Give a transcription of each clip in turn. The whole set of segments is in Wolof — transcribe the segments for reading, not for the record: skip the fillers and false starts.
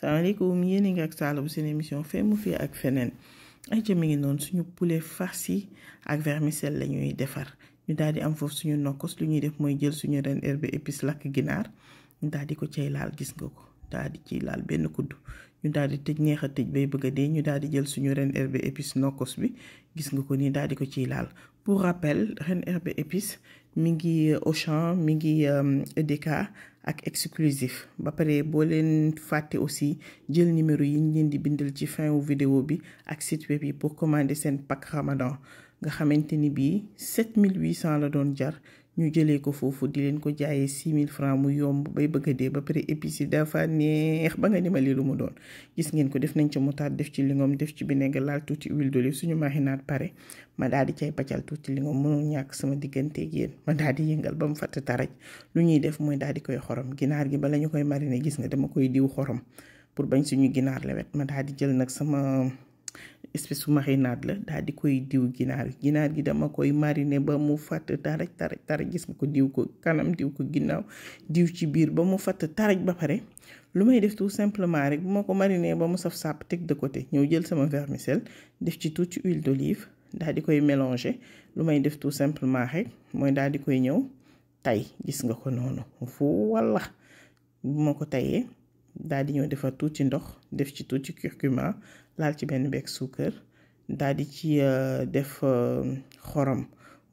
salaamaaleykum yéen a ngi ak Sala bu seen émission Fee mu fii ak feneen ay ca mi ngi noonu suñu poulet farci ak vermicelle la ñuy defar ñu daal di am foofu suñu nokkos lu ñuy def mooy jël suñu ren herbe épice lakk ginaar ñu daal di ko cay laal gis nga ko daal di ciy laal benn kudd ñu daal di tëj neex a tëj bay bëgg a dee ñu daal di jël suñu ren herbe épice nokkos bi gis nga ko nii daal di ko ciy laal pour rappel ren herbe épice mi ngi Auchan mi ngi EDK ak exclusif ba pare boo leen fàtte aussi jël numéro yi ñu leen di bindal ci fin wu vidéo bi ak site web yi pour commander seen pack Ramadan nga xamante ni bii 7800 la doon jar ñu jëlee ko foofu di leen ko jaayee 6000 francs mu yomb bay bëgg a dee ba pare épices yi dafa neex ba nga ni ma lii lu mu doon gis ngeen ko def nañ ci moutarde def ci lingom def ci vinaigre laal tuuti huile d'olive suñu marinade pare ma daal di cay paccal tuuti lingom mënul ñàkk sama digganteeg yéen ma daal di yëngal ba mu fatt taraj lu ñuy def mooy daal di koy xorom ginaar gi bala ñu koy mariner gis nga dama koy diw xorom pour bañ suñu ginaar lewet ma daal di jël nag sama espèce su marinade la daal di koy diw ginaar gi dama koy mariner ba mu fatt taraj gis nga ko diw ko kanam diw ko ginnaaw diw ci biir ba mu fatt taraj ba pare lu may def tout simplement rek bu ma ko mariner ba mu saf sàpp teg de côté ñëw jël sama vermicelle def ci tuuti huile d'olive daal di koy mélanger lu may def tout simplement rek mooy daal di koy ñëw tay gis nga ko noonu walla bu ma ko tayee daal di ñëw defar tuuti ndox def ci tuuti curcuma laal ci benn beeg suukar daal di ci def xorom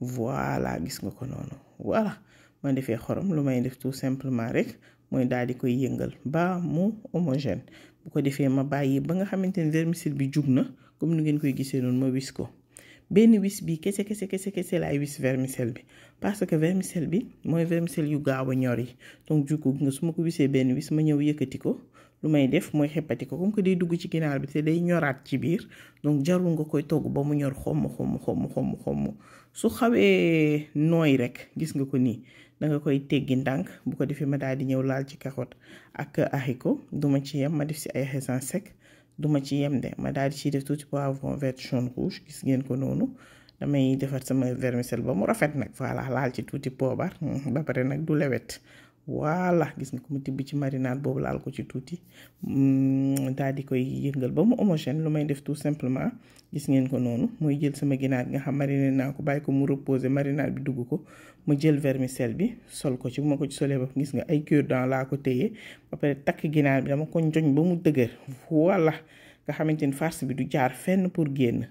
voilà gis nga ko noonu voilà ma defee xorom lu may def tout simplement rek mooy daal di koy yëngal ba mu homogène bu ko defee ma bàyyi ba nga xamante ne vermicelle bi jug na comme nu ngeen koy gisee noonu ma wis ko benn wis bi kese laay wis vermicelle bi parce que vermicelle bi mooy vermicelle yu gaaw a ñor yi donc du coup nga su ma ko wisee benn wis ma ñëw yëkkati ko lu may def mooy xeppati ko comme que day dugg ci ginaar bi te day ñoraat ci biir donc jarul nga koy togg ba mu ñor xomm su xawee nooy rek gis nga ko nii da nga koy teggi ndànk bu ko defee ma daal di ñëw laal ci carotte ak haricot duma ci yem ma def si ay raisins secs duma ci yem de ma daal di ciy def tuuti poivron vert jaune rouge gis ngeen ko noonu damay defar sama vermicelle ba mu rafet nag voilà laal ci tuuti poobar ba pare nag du lewet voilà gis nga ko mu tibb ci marinade boobu laal ko ci tuuti daal di koy yëngal ba mu homogène lu may def tout simplement gis ngeen ko noonu mooy jël sama ginaar nga xam mariné naa ko bàyyi ko mu reposer marinade bi dugg ko ma jël vermicelle bi sol ko ci bu ma ko ci solee ba gis nga ay cure-dent laa ko téye ba pare takk ginaar bi dama ko njoñ ba mu dëgër voilà nga xamante ni farce bi du jaar fenn pour génn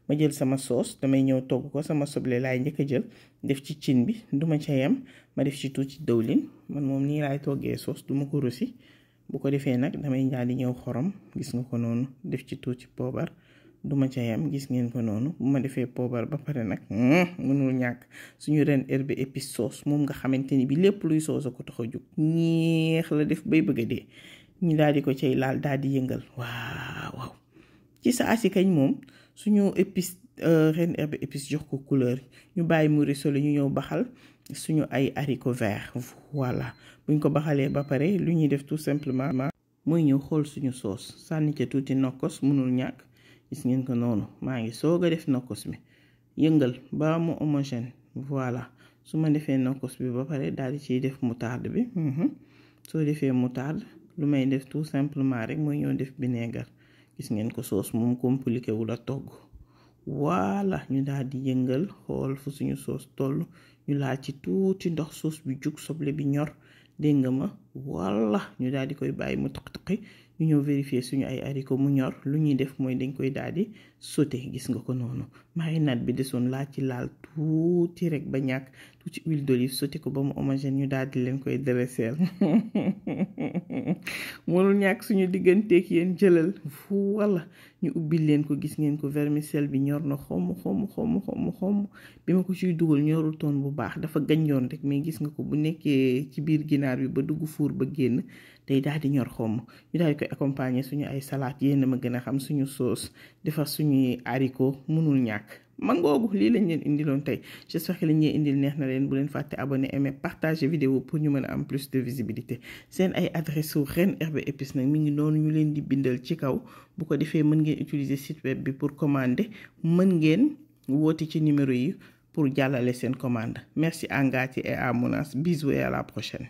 ma jël sama sauce damay ñëw togg ko sama soble laay njëkk a jël def ci cin bi duma ca yem ma def ci tuuti dëwlin man moom nii laay toggee sauce duma ko rosi bu ko defee nag damay daal di ñëw xorom gis nga ko noonu def ci tuuti poobar duma ca yem gis ngeen ko noonu bu ma defee poobar ba pare nag mënul ñàkk suñu ren herbe épice sauce moom nga xamante ni bi lépp luy sauce a ko tax a jóg ñeex la def bay bëgg a dee ñu daal di ko cay laal daal di yëngal waaw ci sa asi kañ moom suñu épice ren herbe épice jox ko couleur ñu bàyyi mu rissolé ñu ñëw baxal suñu ay haricots verts voilà buñ ko baxalee ba pare lu ñuy def tout simplement mooy ñëw xool suñu sauce sànni ca tuuti nokkos mënul ñàkk gis ngeen ko noonu maa ngi soog a def nokkos bi yëngal ba mu homogène voilà su ma defee nokkos bi ba pare daal di ciy def moutarde bi soo defee moutarde lu may def tout simplement rek mooy ñëw def vinaigre gis ngeen ko sauce moom compliqué wu la togg voilà ñu daal di yëngal xool fu suñu sauce toll ñu laal ci tuuti ndox sauce bi jug soble bi ñor dégg nga ma voilà ñu daal di koy bàyyi mu tëq-tëqi ñu ñëw vérifier suñu ay haricots mu ñor lu ñuy def mooy dañ koy daal di sauté gis nga ko noonu marinade bi desoon laa ci laal tuuti rek ba ñàkk tuuti huile d'olive sauté ko ba mu homogène ñu daal di leen koy dresser mënul ñàkk suñu digganteeg yéen jëlal wala ñu ubbil leen ko gis ngeen ko vermicelle bi ñor na xomm bi ma ko ciy dugal ñorul toon bu baax dafa gañjoon rek mais gis nga ko bu nekkee ci biir ginaar bi ba dugg fuur ba génn day daal di ñor xomm ñu daal di koy accompagner suñu ay salade yéen ma gën a xam suñu sauce defar suñuy haricot mënul ñàkk mangoogu lii lañ leen indiloon tey j'espère que lañ leen indil neex na leen bu leen fàtte abonné aimer partager vidéo pour ñu mën a am plus de visibilité seen ay adresse su ren herbe épice nag mi ngi noonu ñu leen di bindal ci kaw bu ko defee mën ngeen utiliser site web bi pour commander mën ngeen woote ci numéro yi pour jàllale seen commande merci à Ngati et à Mounas bisous et à la prochaine